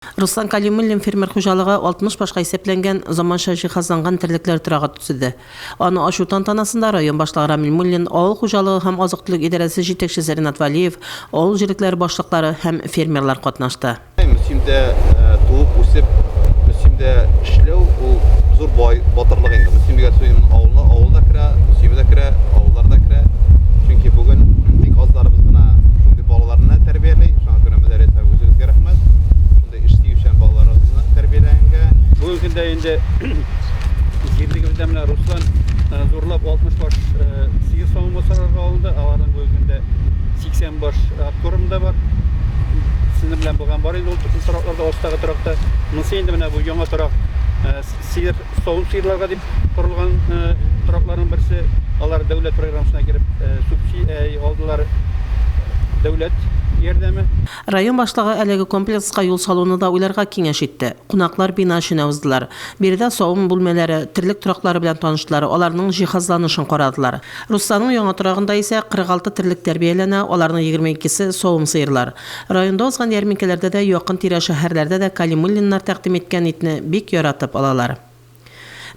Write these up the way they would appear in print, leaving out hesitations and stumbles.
Руслан Калимуллин фермер хуҗалыгы 60 башка исәпләнгән, заманча җиһазланган терлекләр торагы төзеде. Аны ачу тантанасында район башлыгы Рамил Муллин, авыл хуҗалыгы һәм азык-төлек идарәсе җитәкчесе Ринат Вәлиев, авыл җирлекләре башлыклары һәм фермерлар катнашты. Мөслимдә туып үсеп, Мөслимдә эшләү ул зур бай, батырлык инде. Мөслим дигән сүз инде авылны, авыл да керә, Мөслиме дә керә, авыллар да керә. Чөнки бүген бик азларыбыз гына шундый балаларны тәрбияли. Шуңа күрә Мөдәррис абый үзегезгә рәхмәт. Шундый эш сөючән балаларыгызны тәрбияләгәнгә. Бүгенге көндә инде җирлегебездә менә Руслан зурлап 60 баш сыер савымга сарарга алынды. Аларның бүгенге көндә 80 баш откорм да бар. Сезнең белән булган бар инде ул торакларда, астагы торакта. Монысы инде менә бу яңа торак сыер, савым сыерларга дип корылган торакларның берсе. Алар дәүләт программасына кереп субсидия алдылар, дәүләт ярдәме. Район башлыгы әлеге комплекска юл салуны да уйларга киңәш итте. Кунаклар бина эченә уздылар. Биредә савым бүлмәләре, терлек тораклары белән таныштылар, аларның җиһазланышын карадылар. Русланның яңа торагында исә 46 терлек тәрбияләнә, аларның 22 се савым сыерлар. Районда узган ярминкәләрдә дә, якын-тирә шәһәрләрдә дә Калимуллиннар тәкъдим иткән итне бик яратып алалар.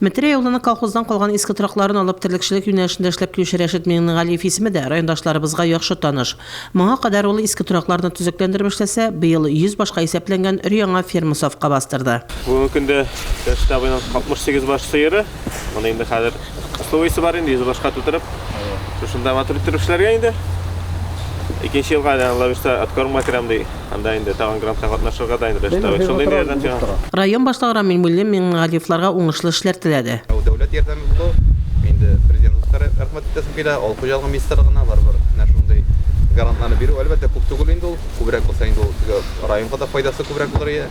Метрәй авылының колхоздан калган иске торакларын алып терлекчелек юнәлешендә эшләп килүче Рәшит Миңнегалиев исеме дә райондашларыбызга яхшы таныш. Моңа кадәр ул иске торакларны төзекләндереп эшләсә, быел 100 башка исәпләнгән өр-яңа ферма сафка бастырды. Бүгенге көндә Рәшит абыйның 68 баш сыеры. Моны инде хәзер условиесе бар инде, 100 башка тутырып, шушында матур иттереп эшләргә инде. Икенче елга әле Алла бирсә, откормга керәм ди. Анда инде тагын грантка катнашырга да инде Рәшит абый шундый инде ярдәм сиңа. Район башлыгы Рамил Муллин Миңнегалиевларга уңышлы эшләр теләде. Дәүләт ярдәме булу, инде Президентыбызга рәхмәт әйтәсем килә, авыл хуҗалыгы министрлыгына барыбер менә шундый грантларны бирү, әлбәттә, күп түгел инде ул, күбрәк булса инде ул теге районга да файдасы күбрәк булыр иде.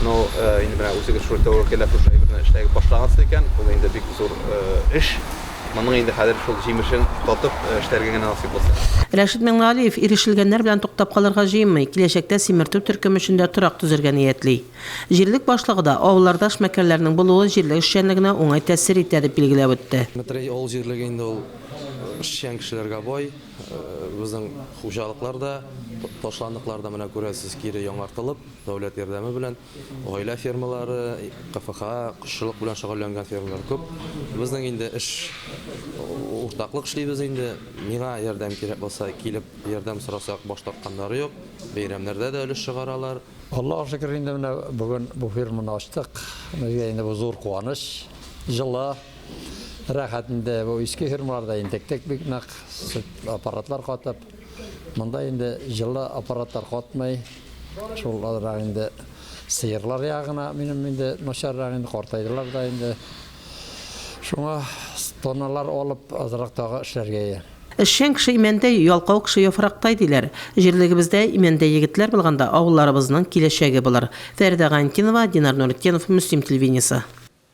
Но инде менә үзегез шул тәвәккәлләп шушы әйберне эшләй башлагансыз икән, ул инде бик зур эш. Моның инде хәзер шул җимешен татып эшләргә генә насыйп булсын. Рәшит Миңнегалиев ирешелгәннәр белән туктап калырга җыенмый, киләчәктә симертү төркеме өчен дә торак төзергә ниятли. Җирлек башлыгы да авылларда эшмәкәрләрнең булуы җирлек эшчәнлегенә уңай тәэсир итә, дип билгеләп үтте. Метрәй авыл җирлеге инде ул эшчән кешеләргә бай. Безнең хуҗалыклар да, ташландыклар да менә күрәсез, кире яңартылып, Дәүләт ярдәме белән гаилә фермалары, КФХ, кошчылык белән шөгыльләнгән фермалар күп. Безнең инде эш уртаклык эшлибез инде. Миңа ярдәм кирәк булса, килеп ярдәм сорасак, баш тартканнары юк. Бәйрәмнәрдә дә өлеш чыгаралар. Аллага шөкер, инде менә бүген бу ферманы ачтык. Безгә инде бу зур куаныч. Җылы, рәхәт инде. Бу иске фермаларда интектек бик нык, сөт аппаратлар катып. Монда инде җылы аппаратлар катмый. Шул азрак инде сыерлар ягына минем инде начаррак инде картайдылар да инде. Шуңа тонналар алып азрак тагы эшләргә. Эшчән кеше имәндәй, ялкау кеше яфрактай, диләр. Җирлегебездә имәндәй егетләр булганда авылларыбызның киләчәге булыр. Фәридә Гайнтинова, Динар Нуретдинов, Мөслим телевидениесе.